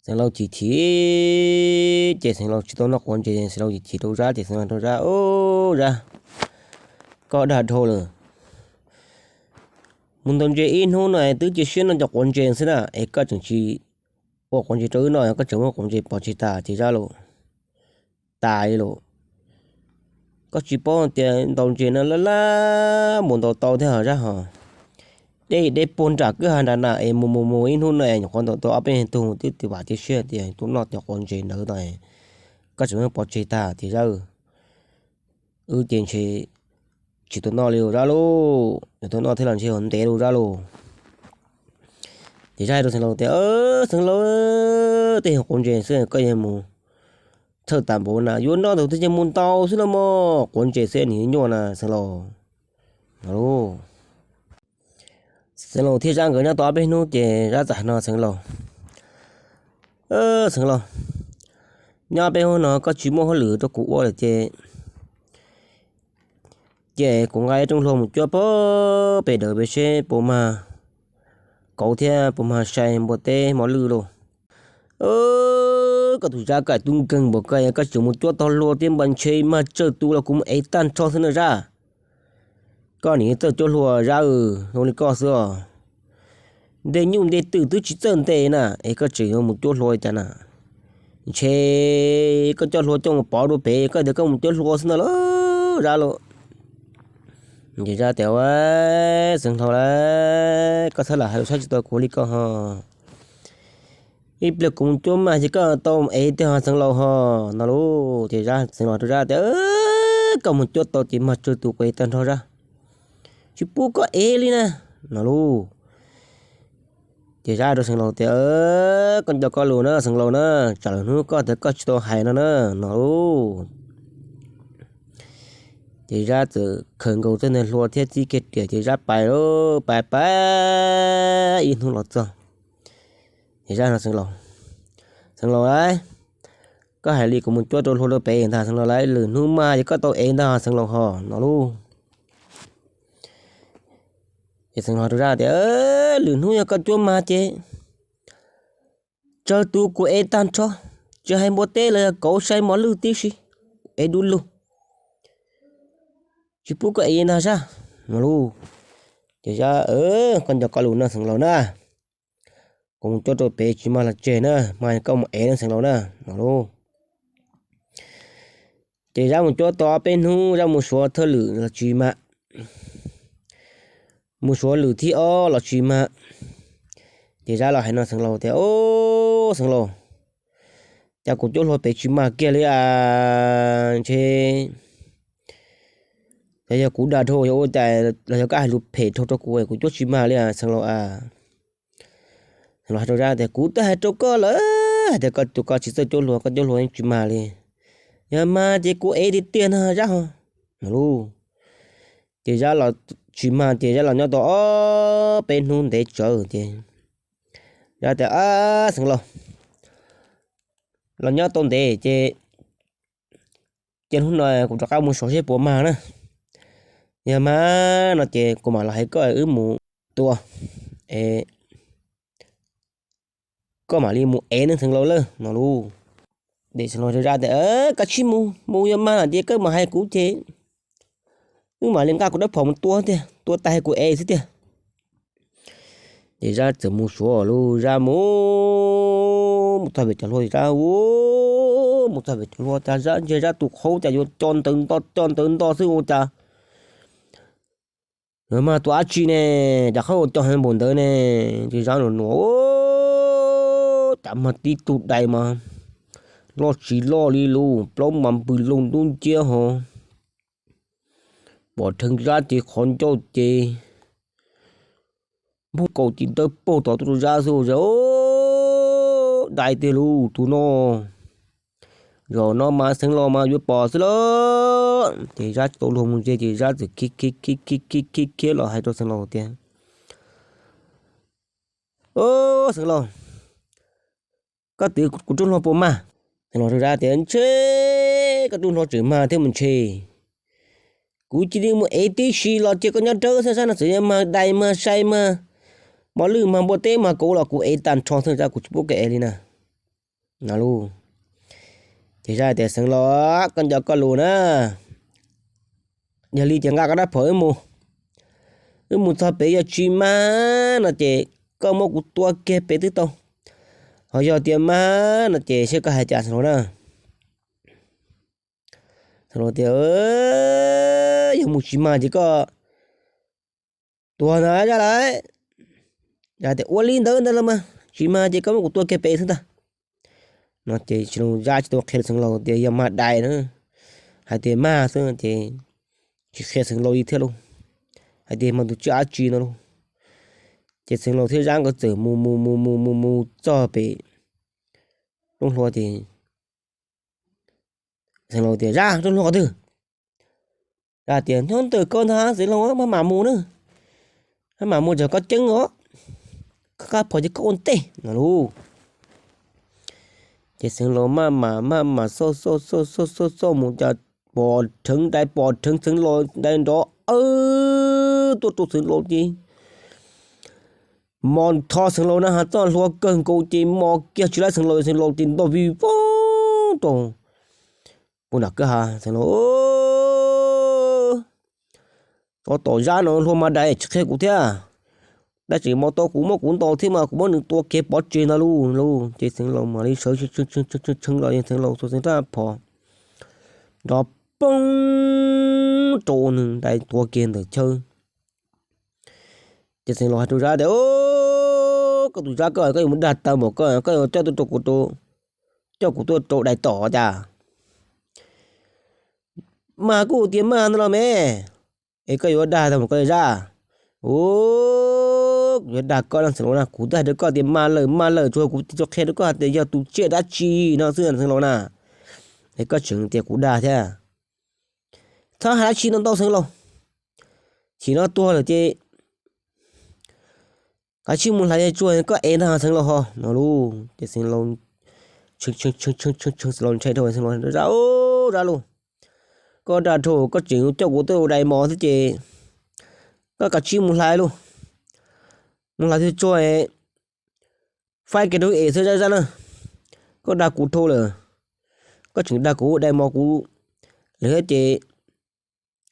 Xeev Laus chim chim, ces Xeev Laus tsis tau noj quav ntses, Xeev Laus chim chim rau Zab ces Xeev Laus rau Zab, Zab, koj dag dhau lawm. Mus ntaus ntses ib hnub no twb cia siab noj cov quav ntses xwb na, es koj tseem tsis ua quav ntses rau wb noj, koj tseem muab quav ntses pov tseg tas ces Zab los tas li lawm. Koj tsis paub tias ntaus ntses no laj laj mus ntaus tau thiab ho Zab ho. Deb deb puag nram kwj ha nram na es mus mus mus ib hnub no es nyuam qhuav ntaus tau ob peb tug twb tiv vam cia siab tias tuaj noj cov quav ntses ntawd no, koj tseem muab pov tseg tas ces Zab, wb ces ntshe tsis tau noj li Zab lauj, yuav tau noj thiab los ntshe yuav ntev lauj Zab lauj. Ces Zab hais rau Xeev Laus tias, Xeev Laus, tej yog quav ntses xwb koj yuav mus txhawj tas npaum na, yuav noj tus twg ces mus ntaus xwb no mog, quav ntses xwb nws nyuaj na Xeev Laus. Xeev Laus thiab Zab nkawd nyob tau ob peb hnub ces Zab txawm hais no Xeev Laus, Xeev Laus, nyob peb hnub no koj tsis muaj hauj lwm rau kuv ua lawm ces, ces kuv nqa ib rooj hlua mus cuab pem dawm pem seb puas mag kauv thiab puas mag sai npua teb mos lwj lauj. Koj tus Zab koj tub nkeeg npaum koj, koj tseem mus cuab tau hlua thiab npa ntshe mag tsawg tus los kuv mus ev tag nrho xwb na Zab. Koj nim txawj cuab hlua Zab, zoo li koj xwb os. Ntej nyuj ntej twm twb tsis txawj ntes na es koj tseem yuav mus cuab hlua li cas na? Ntshe koj coj hlua coj mus pov rau pem koj tias koj mus cuab hlua xwb ntag lauj Zab lauj. Ces Zab tias, Xeev Laus lauj, koj txhob lam hais lus saib tsis taus kuv li koj ho. Ib pliag kuv mus cuab mag ces koj tau ev tiag ho Xeev Laus ho, no lauj. Ces Xeev Laus rau Zab tias, Koj mus cuab tau ces mag tsawg tus kuv ev tag nrho Zab, tsis pub koj ev li na, no lauj. Ces Zab rau Xeev Laus tias, Koj nco koj lus na Xeev Laus na, tsam lwm hnub koj tias koj tsis tau hais no na, no lauj. Ces Zab txawm khaws nkaus txoj ntag hlua thiab txib kiag riam ces Zab pais lauj, pais pais ib hnub los txog. Ces Zab no Xeev Laus, Xeev Laus lauj, koj hais li kuv mus cuab rau hlua rau pem ntag Xeev Laus lauj, lwm hnub mag ces koj tau ev ntag Xeev Laus ho, no lauj. Ces Xeev Laus rau Zab tias, Lwm hnub yog koj cuab mag ces tsawg tus kuv ev tag nrho, tsis hais npua teb los yog kauv sai mos lwj tib si, ev du lug, tsis pub koj ev ntag Zab, no lauj. Ces Zab, Koj nco koj lus no Xeev Laus na, kuv mus cuab rau pem tsis mag los tseg na, mag koj mus ev na Xeev Laus na, no lauj. Ces Zab mus cuab tau ob peb hnub Zab mus suav thawj lwm los tsis mag, mus suav lwm thib ob los tsis mag. Ces Zab los hais no Xeev Laus tias, Au, Xeev Laus, cas kuv cuab hlua pem tsis mag kiag li a, ntshe yog kuv dag dhau yog ua cas los yog koj hais lus phem dhau rau kuv kuv cuab tsis mag li Xeev Laus a. Xeev Laus hais rau Zab tias, Kuv twb hais rau koj lawm hais tias koj tus koj tsis txawj cuab hlua, koj cuab hlua yeej tsis mag li. Yog mag ces kuv ev tiag tiag no Zab ho, no lauj. Ces Zab los tsis mag ces Zab los nyob tau ob peb hnub ntev tsawv ces Zab tias, Ab, Xeev Laus, los nyob tau ntev ces, ces hnub no kuv rov qab mus suav seb puas mag na. Yog mag no ces kuv mam los hais koj wb mus tua, koj mam li mus ev ne Xeev Laus lauj, no lauj. Ces Xeev Laus rau Zab tias, Kav tsij mus, mus yog mag lawm ces koj mam hais kuv ces wb mam li nqa kuv rab phom mus tua tiag, tua tas kuv ev xwb tiag. Ces Zab txawm mus suav lauj, Zab mus, mus txog pem cov hlua Zab, mus txog pem cov hlua cas Zab ntsia Zab tus qhaub cas yuav co ntawv nto co ntawv nto xwb ua cas yuav mag tua dab tsi ne, cas qhov ua co heev npaum ntawd ne. Ces Zab nua nua, cas mag tib tug dais mas loj tsis loj li lauj, plaub mas npws loo dub nciab ho, pom rheev Zab ces qhov ncauj ces nphooj kaus ces dawb paug tom tuaj rau Zab xwb, dais tiag lauj tus no. Zaum no mas Xeev Laus mas yuav pom xwb lauj. Ces Zab tsis tau luag mus ze ces Zab txawm khiav khiav khiav khiav khiav khiav los hais rau Xeev Laus tias, Au, Xeev Laus, koj twv kuv rooj hlua puas mag? Xeev Laus rau Zab tias, Ntshe koj rooj hlua tseem mag thiab mas ntshe. Kuv cia li mus ev tib si los cia koj nyob rawv xwb, Zab, no txawm yog mag dais mag sai mag mos lwj mag npua teb mag kauv los kuv ev tag nrho xwb Zab, kuv tsis pub koj ev li na. no lauj. Ces Zab tias, Xeev Laus, koj nco koj lus na, yog li ces nqa koj rab phom wb mus, wb mus txog pem yog tsis mag no ces koj muab kuv tua kiag pem twb tau, ho yog tias mag no ces seb koj hais cas Xeev Laus na. Xeev Laus tias, Yog mus tsis mag ces koj tuag ntag Zab lauj. Zab tias, Ua li ntawd ntag los mas, tsis mag ces koj muab kuv tua kiag pem xwb ntag no ces Zab tsis tau qhia Xeev Laus tias yog mag dais na, hais tias mag xwb ces tsis qhia Xeev Laus li thiab lauj, hais tias mag tus tsiaj dab tsi no lauj. Ces Xeev Laus thiab Zab nkawd txawm mus mus mus mus mus mus txog pem roob hlua ces Xeev Laus tias, Zab, roob hlua qhov twg? Zab tias, Nyob ntawm koj ntag Xeev Laus, maj mam mus na, maj mam mus tsam koj ceeb os, koj qab phom ces koj ua ntej no lauj. Ces Xeev Laus maj mam maj mam xauj xauj xauj xauj xauj mus cas pom rheev dais, pom rheev Xeev Laus dais nrov awb tuaj rau Xeev Laus ces mos tho Xeev Laus na has txoj hlua kawg nkaus ces mos kiag tsis laib Xeev Laus, Xeev Laus ces ntog vij voog rau puag nram kwj ha. Xeev Laus, Tsov tom Zab no hlua mag dais tsis qhia kuv thiab, dab tsi mos tau kuv muab kuv ntaus thiab mas kuv muab nws tua kiag pov tseg ntag lauj lauj. Ces Xeev Laus mam li sawv tshee los Xeev Laus xuas Xeev rab phom nrov poob rau nws dais tuag kiag ntawm chaw. Ces Xeev Laus hais rau Zab tias, Koj tus Zab koj, koj yuav mus dag tau npaum koj, koj yuav coj tuaj rau kuv, coj kuv tuaj rau dais tom cas? Mag kuj tias mag ntag los me, es koj yuav dag tau npaum koj li Zab? Ub, kuv yuav dag koj no Xeev Laus na, kuv twb hais rau koj tias mag lawm mag lawm, tsuas kuv tsis tau qhia rau koj hais tias yog tus tsiaj dab tsi no xwb Xeev Laus na, es koj tseem tias kuv dag thiab. Txhob hais dab tsi no ntau Xeev Laus, chim no tuag lawm ces kav tsij mus hlais tsuag koj ev ntag Xeev Laus ho no lauj. Ces Xeev Laus tshee tshee Xeev Laus ntshai dhau, Xeev Laus, Zab, Zab lauj, koj dag dhau, koj tseem coj kuv tuaj ua dais mos xwb ces koj kav tsij mus hlais lauj, mus hlais tsuag tsuag, faib kiag rau wb ev xwb Zab, Zab na, koj dag kuv dhau lawm, koj tseem dag kuv ua dais mos kuv lawm thiab ces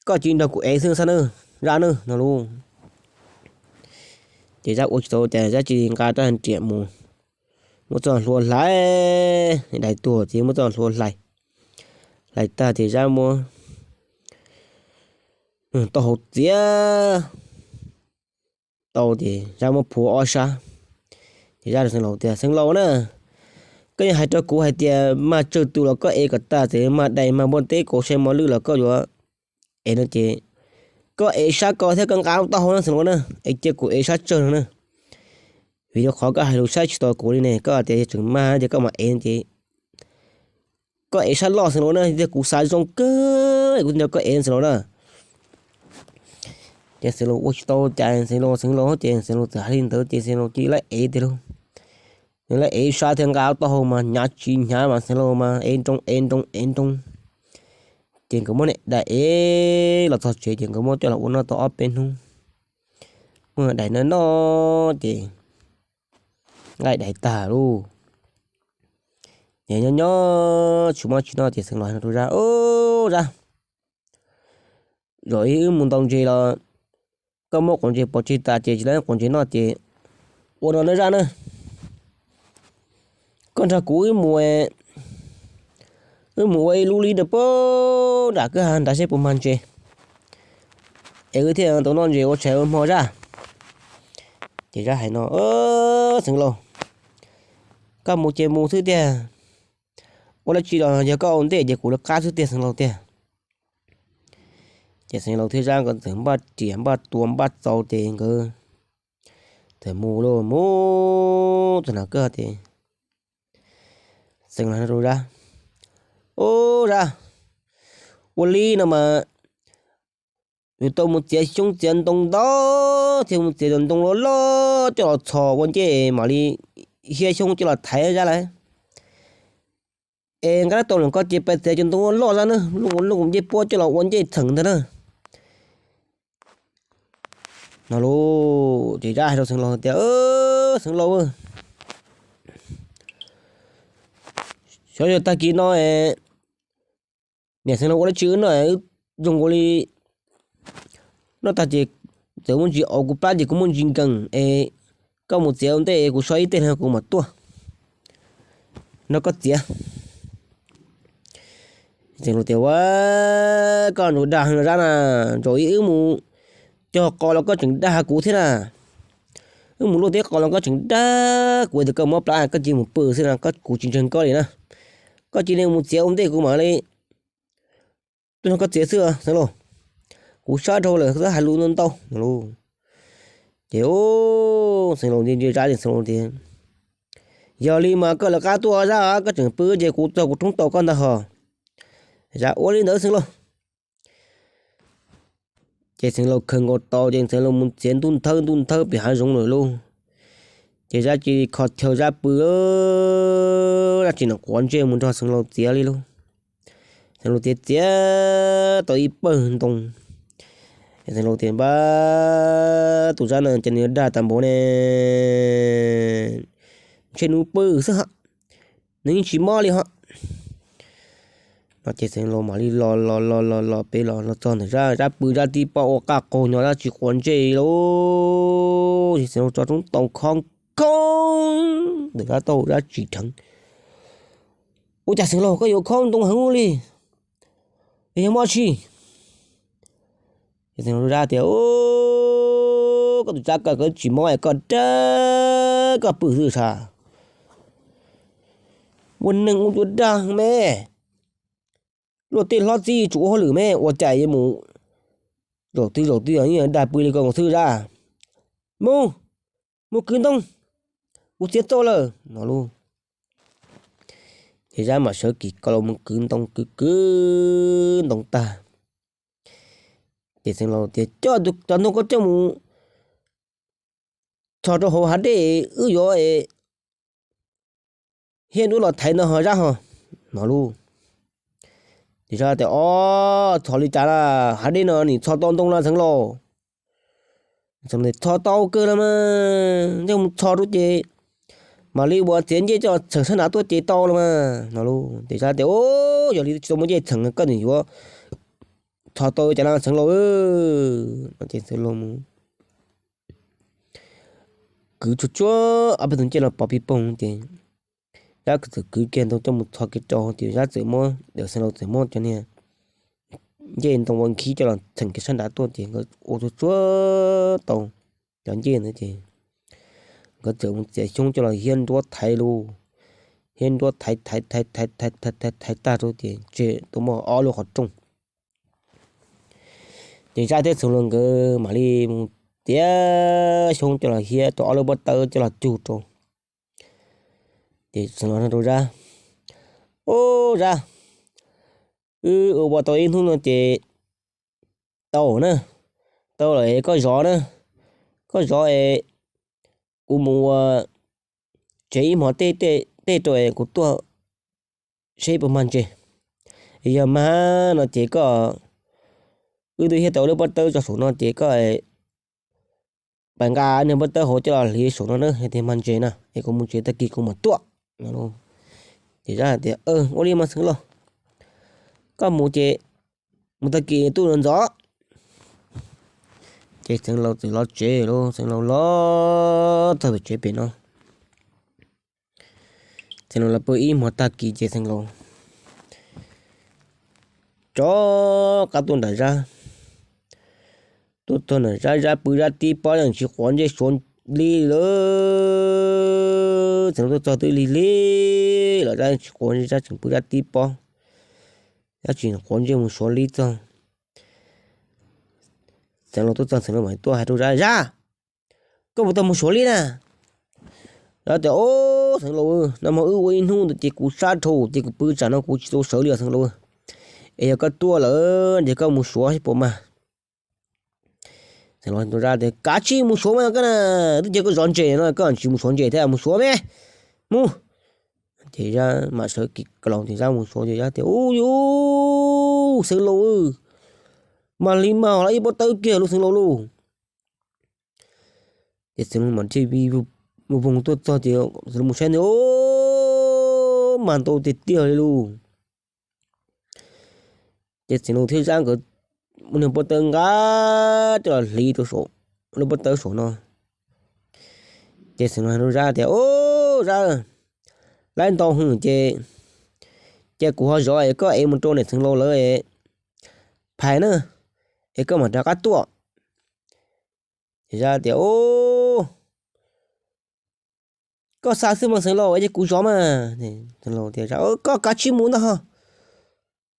koj cia li nrog kuv ev xwb Zab na, Zab na no lauj. Ces Zab ua tsis tau cas Zab cia li nqa rab riam mus, muab txoj hlua hlais, dais tuag ces muab txoj hlua hlais, hlais tag ces Zab muab taub hau txiav tau ces Zab muab phua ob sab. Ces Zab rau Xeev Laus tias, Xeev Laus na, koj yeej hais rau kuv hais tias mag tsawg tus los koj ev kom tag, txawm mag dais mag npua teb kaus sai mos lwj los koj yuav ev no ces koj ev sab ko thiab koj nqa taub hau na Xeev Laus na, es cia kuv ev sab tsawg no na. Vim rau qhov koj hais lus saib tsis taus kuv li ne, koj tias yog tseem mag ces koj mam ev ces koj ev sab loj Xeev Laus na, tiag kuv xav zoo kawg kuv thiaj nrog koj ev Xeev Laus na. Ces Xeev Laus ua tsis tau cas Xeev Laus, Xeev Laus ces Xeev Laus txawm hais li ntawd ces Xeev Laus cia li ev tiag lauj. Nws lawv ev sab thiab nqa taub hau mas hnyav tsis hnyav mas Xeev Laus mas ev nroo ev nroo ev nroo. Ces nkawd muab niag dais ev los txog tsev ces nkawd muab coj los ua noj tau ob peb hnub. Muab dais noj noj ces nqaij dais tag lauj. Ces nyob nyob tsis muaj tsis noj ces Xeev Laus hais rau Zab, Au Zab, zaum ib wb mus ntaus ntses los koj muab quav ntses pov tseg tas ces tsis tau quav ntses noj ces ua no na Zab na, koj nrog kuv wb mus, wb mus ua ib lub lib rau puag nram kwj ha nrad seb puas mag ntses, es wb thiaj tau noj ntses ua tshais ua hmo Zab. Ces Zab hais no, Xeev Laus, koj mus ces mus xwb tiag, ua dab tsi los yog koj ua ntej ces kuv lawv qab xwb tiag Xeev Laus tiag. Ces Xeev Laus thiab Zab nkawd txawm npaj riam npaj tua npaj txaus ces nkawd txawm mus lauj, mus txog nram kwj ha ces Xeev Laus hais rau Zab, Au Zab, ua li no mas yus tau mus txiav xyoob txiav ntoo ntau thiab mus txiav cov ntoo loj loj coj los txhos ua ncej mam li hiab xyoob coj los thaiv Zab lawm. Es nqa rab taus los koj cia pais txiav cov ntoo loj Zab na, lub ncej puab coj los ua ncej txheem ntag na. No lauj, ces Zab hais rau Xeev Laus tias, Xeev Laus, Xyov yog tag kis no niam Xeev Laus ua dab tsi wb noj, wb zoo nkaus li noj tag ces txawm muaj ntsis auv kuv plab ces kuv muaj ntsis nkees es koj mus txiav ua ntej kuv so ib teg no kuv mam tuaj nrog koj txiav. Xeev Laus tias, Ua, koj ntsuas dag heev los Zab na, zaum ib wb mus cog qos los koj tseem dag kuv thiab na. Wb mus luaj teb qos los koj tseem dag kuv tias koj mob plab koj cia mus pw xwb no, kuv tsis ntseeg koj li na. Koj cia li mus txiav ua ntej kuv mam li tuaj nrog koj txiav xwb Xeev Laus. Kuv sab dhau lawm txhob hais lus ntau ntau no lauj. Ces Xeev Laus ntsia ntsia Zab ces Xeev Laus tias, Yog li mas koj lawv qab tuaj Zab, koj tseem pw ces kuv txog kuv roob tau koj ntag hos. Zab ua li ntawd Xeev Laus. Ces Xeev Laus khaws nkaus tau ces Xeev Laus mus txiav ntuj nthawb ntuj nthawb pem hav zoov lawm lauj. Ces Zab cia li kho chaw Zab pw, Zab tsis nam quav ntsej mus nrog Xeev Laus txiav li lauj. Xeev Laus txiav txiav tau ib pawg ntoo, Xeev Laus tias, Npab, tus Zab no ces nws dag tas npaum ne, ntshe nws pw xwb hos, nws yeej tsis mob li hos. No ces Xeev Laus mam li los los los los los pem los los txog ntawm Zab, Zab pw Zab tib pob ua qaj qaug nyo Zab tsis quav ntsej lauj. Ces Xeev Laus tso roob tau khob khob ntawm Zab taub hau Zab tsim dheev. Ua cas Xeev Laus koj yuav khob ntoo heev ua luaj li, yog mob tsi? Ces Xeev Laus rau Zab tias, Koj tus Zab koj tsis mob es koj dag koj pw xwb sas. Ua neeg ua cua dag me, luaj tej hlob txib tsuas ua hauj lwm me, ua cas yuav mus zaum twg zaum twg dag pw li ko xwb Zab. Mus, mus kwv ntoo, kuv txiav txaus lawm no lauj. Ces Zab mam sawv kis ko los mus kwv ntoo, kwv kwv ntoo tag. Ces Xeev Laus tias, Coj cov ntoo koj coj mus txhos rau hauv hav dej, wb yuav hiab nruab los thaiv ntawd ho Zab ho no lauj. Ces Zab tias, Ob, txhos li cas na, hav dej no nim txhos tau ntoo no Xeev Laus? Xeev Laus tias, Txhos tau kawg los mas, coj mus txhos rau ces mam li ua txiav ncej coj txheem sab nrad tuaj ces tau los mas no lauj. Ces Zab tias, Yog li tsis tau muaj ncej txheem koj nim yuav txhos tau cas no Xeev Laus? No ces Xeev Laus mus kwv tsuag tsuag ob peb tus ncej los pov pig poog ces Zab txawm kwv kiag ntoo coj mus txhos kiag rau ces Zab txawm muab, Xeev Laus txawm muab cov niag ncej ntoo ua nkhib coj los txheem kiag sab nrad tuaj ces nkawd ua tsuag tsuag tau cov ncej ntawd ces nkawd txawm mus txiav xyoob coj los hiab nruab thaiv lauj. Hiab nruab thaiv thaiv thaiv thaiv thaiv thaiv thaiv tag rau ces tseg tau muaj ob lub qhov rooj. Ces Zab thiab Xeev Laus nkawd mam li mus txiav xyoob coj los hiab rau ob lub pob tawb coj los cug rau. Ces Xeev Laus hais rau Zab, Ub Zab, wb ua ua tau ib hnub no ces tau na, tau lawm es koj zov na, koj zov es kuv mus ua tsev ib hmos tej rau es kuv tuaj seb puas mag ntses. Yog mag no ces koj, wb twb hiab tau lub pob tawb tso saum no ces koj pab nqa niag pob tawb hauv coj los hliv saum no na, yog tias mag ntses na es kuv mus tsev tag kis kuv mam tuaj. Ces Zab hais tias, Ua li mas Xeev Laus, koj mus ces mus tag kis tuaj ntxov. Ces Xeev Laus txawm los tsev lauj, Xeev Laus los txog tom tsev pem no. Xeev Laus los pw ib hmos tag kis ces Xeev Laus rov qab tuaj nram Zab. Tuaj txog nram Zab, Zab pw Zab tib pob yeej tsis quav ntsej suav li lawm. Xeev Laus tuaj txog twb lig lig los Zab tsis quav ntsej, Zab tseem pw Zab tib pob, Zab tsis quav ntsej mus suav li txog. Xeev Laus tuaj txog Xeev Laus mam tuaj hais rau Zab, Zab, koj puas tau mus suav li na? Zab tias, Ob, Xeev Laus, nag hmo wb ua ib hnub ntawd ces kuv sab dhau ces kuv pw tsam no kuv tsis tau sawv li os Xeev Laus. Es yog koj tuaj lawm ces koj mus suav seb puas mag. Xeev Laus hais rau Zab tias, Kav tsij mus suav mas koj na, twb cia koj zov ntses no koj tsis mus suav ntses thiab, mus suav me, mus. Ces Zab mam sawv kis laus ces Zab mus suav ces Zab tias, Ub yus, Xeev Laus, mag li mag los ib pob tawb kiag lauj Xeev Laus lauj. Ces Xeev Laus mam thiaj mus voog tuaj txog ces Xeev Laus mus saib ntawd, mas ntau tiag tiag li lauj. Ces Xeev Laus thiab Zab nkawd muab niag pob tawb nqa coj los hliv rau saum lub pob tawb saum no. Ces Xeev Laus hais rau Zab tias, Ub, Zab, laib ntau hwv ces, ces kuv ho zov es koj ev mus rau niam Xeev Laus lawv phais na, es koj mam rov qab tuaj. Ces Zab tias, Ub, koj xa xwb mas Xeev Laus, es kuv zov mas. Xeev Laus tias, Koj kav tsij mus ntag ho,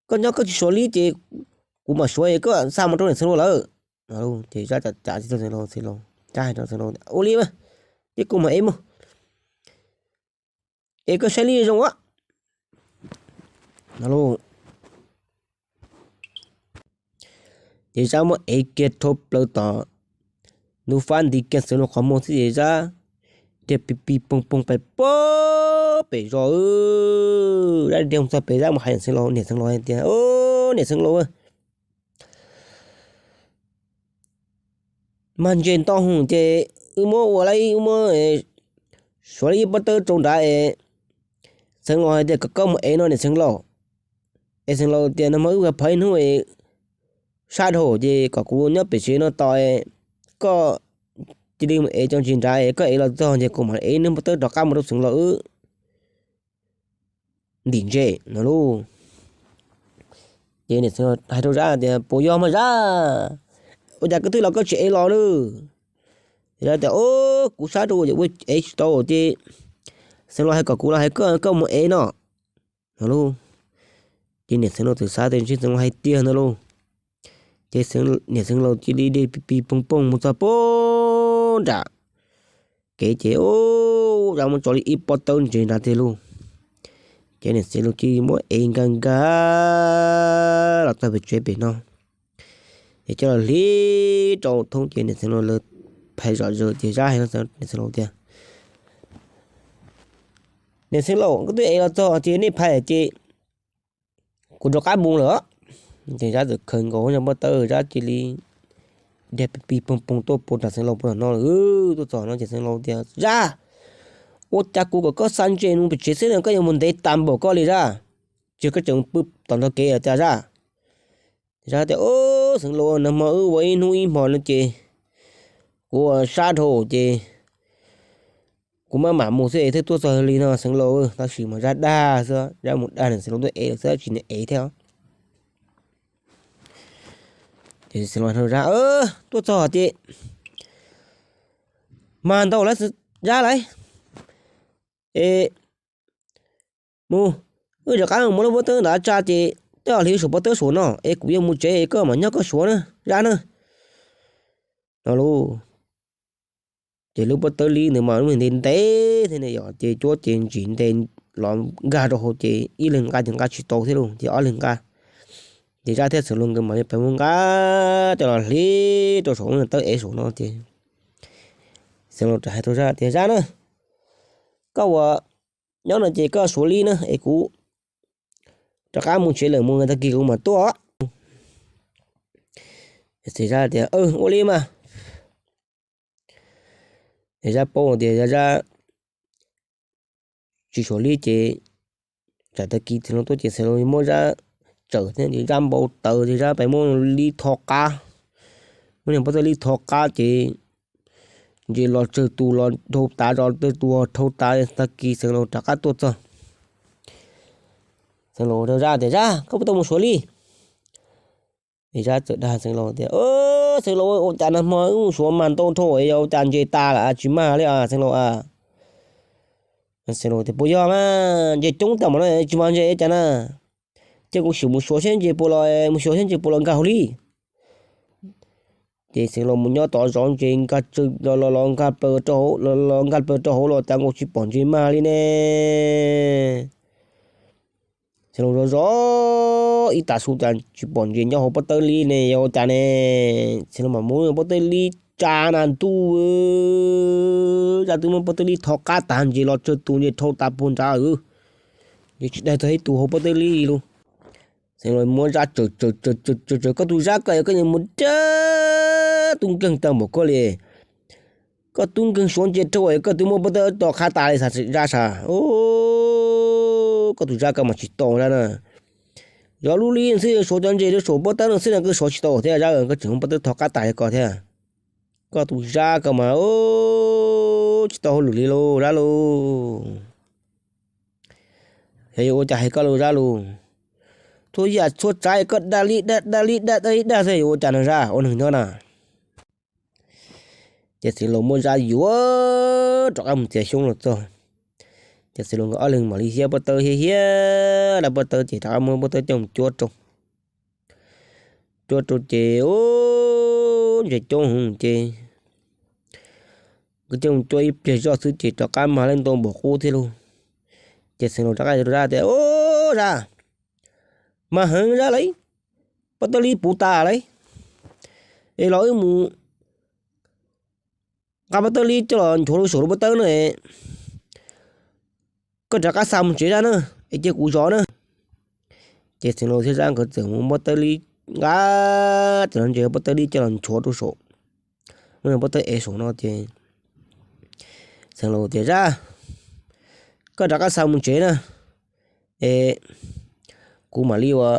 koj nyob koj tsis suav li ces kuv mam suav es koj xa mus rau niam Xeev Laus lawv. Ces Zab cav cav tsis tau Xeev Laus, Zab hais rau Xeev Laus, Ua li mas, ces kuv mam ev mus, es koj saib li zoo a. Ces Zab muab ev kiag dhau plaws tom ntug fab nti kiag Xeev Laus qhov muag xwb ces Zab dhia pis pis poog poog pais puag pem zos. Zab dhia mus txog pem Zab mus hais niam Xeev Laus, niam Xeev Laus hais tias, Niam Xeev Laus, mag ntses ntau hwv ces wb muab ua li, wb muab suav li ib pob tawb rau nrad es Xeev Laus hais tias kom koj mus ev no niam Xeev Laus. Es Xeev Laus tias, Nag hmo wb phav ib hnub es sab dhau ces kom kuv nyob pem tsev no tos, koj cia li mus ev cov ntses nrad es koj ev los txog ces kuv mam ev ib pob tawb rov qab mus rau Xeev Laus wb ntim ntses no lauj. Ces niam Xeev Laus hais rau Zab tias, Puas yog mas Zab? Ua cas koj twb los koj tsis ev los lawm? Zab tias, Kuv sab rau ua ev tsis tau ces Xeev Laus hais kom kuv los hais koj, koj mus ev no no lauj. Ces niam Xeev Laus txawm xav tias ntshe Xeev Laus hais tiag ntag lauj. Ces niam Xeev Laus cia li dhia pis pis poog poog mus txog puag nram kev ces Zab muab tso li ib pob tawb ntses nrad tiag lauj. Ces niam Xeev Laus cia li muab ev nkag nkag los txog pem tsev pem no. Ces coj los hliv rau thoob ces niam Xeev Laus lawv phais zom zaws ces Zab hais niam Xeev Laus tias, Niam Xeev Laus, koj twb ev los txog ces nej phais ces kuv rov qab mus lawm. Ces Zab txawm khaws nkaus pob tawb, Zab cia li dhia pis pis poog poog tuaj puag nram Xeev Laus puag nram no lawm. Tuaj txog no ces Xeev Laus tias, Zab, ua cas kuv kom koj xa ntses mus pem tsev xwb no koj yuav mus ntev tas npaum koj li Zab? Tsis yog koj tseem pw tom ntug kev tiag Zab? Zab tias, Xeev Laus, nag hmo wb ua ib hnub ib hmo no ces kuv ua sab dhau ces kuv maj mam mus xwb es thiaj tuaj txog li no Xeev Laus. Tab sis mas Zab dag xwb, Zab mus dag niam Xeev Laus tuaj ev lawm xwb tsis nws ev thiab. Ces Xeev Laus hais rau Zab, Tuaj txog ces mag ntau lawm Zab lauj, es mus, wb rov qab mus muab lub pob tawb ntawd tsa ces coj hliv saum pob tawb saum no es kuv yuav mus tsev es koj mam nyob koj suav na Zab na. No lauj, ces lub pob tawb lib ntawd mas lub ntev ntev thiab ne yom, ces cuab ces ntsim nte los nkag rau hauv ces ib leeg nqa ces nqa tsis tau thiab lauj, ces ob leeg nqa. Ces Zab thiab Xeev Laus nkawd mam li pais muab nqa coj los hliv rau saum lub tawb ev saum no ces Xeev Laus rov hais rau Zab tias, Zab na, koj ua nyob no ces koj suav li na es kuv rov qab mus tsev lawm, mus tag kis kuv mam tuaj. Ces Zab tias, Ua li mas. Ces Zab paub tias yog Zab tsis suav li ces tsam tag kis Xeev Laus tuaj ces Xeev Laus muab Zab tsawm thiab ces Zab npau taws ces Zab pais muab li tho qab, muab niag pob tawb li tho qab ces ntses los tsawg tus los dhau tas, los tsawg tus dhau tas, tag kis Xeev Laus rov qab tuaj txog. Xeev Laus rau Zab tias, Zab, koj puas tau mus suav li? Es Zab txawm dag Xeev Laus tias, Xeev Laus, ua cas nag hmo wb mus suav mag ntau dhau es yog ua cas ntses tas lawm tsis mag li as Xeev Laus a? Xeev Laus tias, Puas yog mas, ntses coob tag npaum no tsis mag ntses cas na? Ces kuv sim mus suav seb ntses puas los, mus suav seb ntses puas los nkag hauv li. Ces Xeev Laus mus nyob tod zov ntses nkag tsawg los los nkag plaws rau hauv los los nkag plaws rau hauv los cas nkaus tsis pom ntses mag li ne. Xeev Laus zov zov ib tag su cas tsis pom ntses nyob hauv pob tawb li ne, yog ua cas ne? Xeev Laus mam muab pob tawb li tsa na ntuj, Zab twb muab pob tawb li tho qab tas ntses los tsawg tus ntses dhau tas puag nrad, ntses tsis daig txog ib tug hauv pob tawb li lauj. Xeev Laus muab Zab tsawm tsawm tsawm tsawm tsawm, Koj tus Zab koj, koj yuav mus dab tub nkeeg tag npaum koj li. Koj tub nkeeg suav ntses rau koj twb muab pob tawb to qab tas li Zab sas. koj tus Zab koj mas tsis tau Zab na. Zov lub li xwb, suav cov ntses rau saum pob tawb no xwb no koj suav tsis tau thiab Zab, koj tseem muab pob tawb tho qab tas rau koj thiab. Koj tus Zab koj mas tsis tau hauj lwm li lauj Zab lauj. Yog yuav ua cas hais koj lauj Zab lauj. Txhua yam txhua tsav koj dag li dag, dag li dag, dag li dag xwb yuav ua cas no Zab, ua neeg nyob na. Ces Xeev Laus muab Zab yuav rov qab mus txiav xyoob los txog. Ces Xeev Laus nkawd ob leeg mam li hiab pob tawb, hiab hiab lawv pob tawb ces rov qab muab pob tawb coj mus cuab rau. Cuab rau ces ub, ntses coob heev ces nkawd coj mus cuab ib pliag zoj xwb ces rov qab mag leej ntau npaum qub thiab lauj. Ces Xeev Laus rov qab rau Zab tias, Ub Zab, mag heev Zab lauj, pob tawb li puv tas lauj. Es los wb mus nqa pob tawb li coj los nchuav rau saum lub pob tawb no, koj rov qab xa mus tsev Zab na, es cia kuv zov na. Ces Xeev Laus thiab Zab nkawd txawm mus pob tawb li nqa, txawm los ntses pob tawb li coj los nchuav rau saum lub pob tawb ev saum no ces Xeev Laus tias, Zab, koj rov qab xa mus tsev na, es kuv mam li ua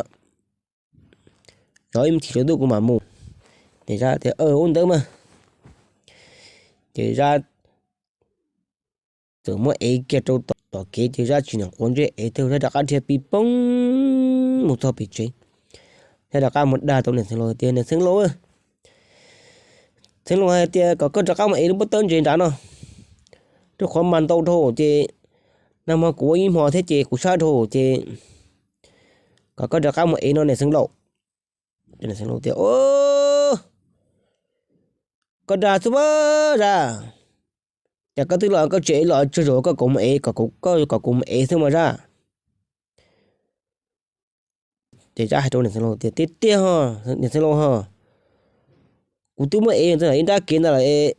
zov ib me chim tsaus ntuj kuv mam mus. Ces Zab tias, Ua ntawd mas. Ces Zab txawm muab ev kiag rau tom kev ces Zab tsis nyiam quav ntsej ev thiab, Zab rov qab dhia pis poob mus txog pem tsev. Zab rov qab mus dag tau niam Xeev Laus tias, Niam Xeev Laus, Xeev Laus hais tias kom koj rov qab mus ev lub pob tawb ntses nrad no, rau qhov mag ntau dhau ces nag hmo kuv ua ib hmo thiab ces kuv sab dhau ces kom koj rov qab mus ev no niam Xeev Laus. Niam Xeev Laus tias, Koj dag xwb mas Zab, cas koj twb los koj tsis ev los tsuas zaum koj kom mus ev, kom kuv mus ev xwb mas Zab. Ces Zab hais rau niam Xeev Laus tias, Tiag tiag ho niam Xeev Laus ho, kuv twb muab ev ntawm ib nrab kev ntawd lawm,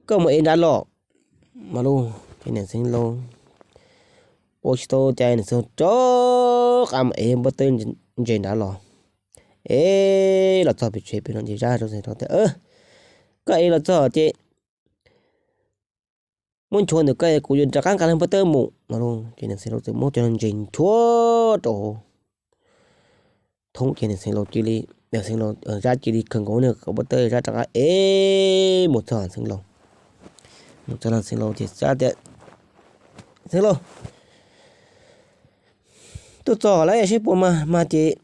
koj mus ev nrad los mas lauj. Ces niam Xeev Laus ua tsis tau cas niam Xeev Laus rov qab mus ev pob tawb ntses nrad los. Ev los txog pem tsev pem no ces Zab rau Xeev Laus tias, Koj ev los txog ces muab nchuav ntawm koj, kuv yuav rov qab nqa lub pob tawb mus no lauj. Ces niam Xeev Laus txawm muab cov ntses nchuav rau thoob ces niam Xeev Laus cia li, Zab cia li khaws nkaus niag pob tawb, Zab rov qab ev mus txog Xeev Laus. Mus txog Xeev Laus ces Zab tias, Xeev Laus, tuaj txog lawm seb puas mag, mag ces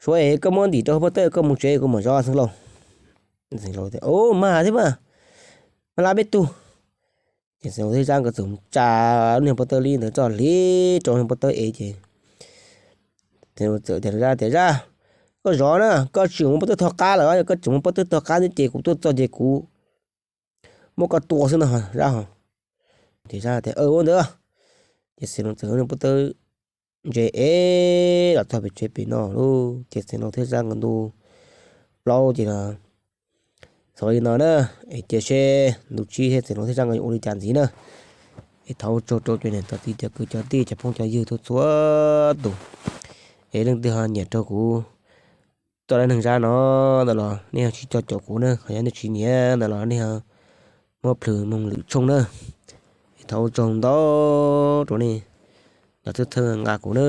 suav es koj muab ntim rau pob tawb koj mus tsev kuv mam zov Xeev Laus. Xeev Laus tias, Ub, mag thiab mas, mag lab peb tug. Ces Xeev Laus thiab Zab nkawd txawm tsa niag pob tawb li ntawd txoj hliv rau niag pob tawb ev ces Xeev Laus txawm tias, Zab tias, Zab, koj zov na, koj tseem muab pob tawb tho qab lawm, yog koj tseem muab pob tawb tho qab thiab ces kuv tuaj txog ces kuv muab koj tua xwb no Zab ho. Ces Zab tias, Ua ntawd. Ces Xeev Laus txawm muab pob tawb ntses ev los txog pem tsev pem no lauj. Ces Xeev Laus thiab Zab nkawd ntu plaub ces los xaus li no na. Es cia seb ntu tsib thiab Xeev Laus thiab Zab nkawd yuav ua li cas ntxiv na. Es thov ua tsaug rau cov niam cov txiv cov kwv cov tij cov phooj cov ywg txhua txhua tus. Es leej twg ho nyiam rau kuv txoj dab neeg Zab no ntawm los nej ho tsis coj caum kuv na, ho yog nej tsis nyiam ntawm los nej ho muab plhws moo lwm tshooj na. Es thov ua tsaug ntau rau nej cov txhawb nqa kuv na.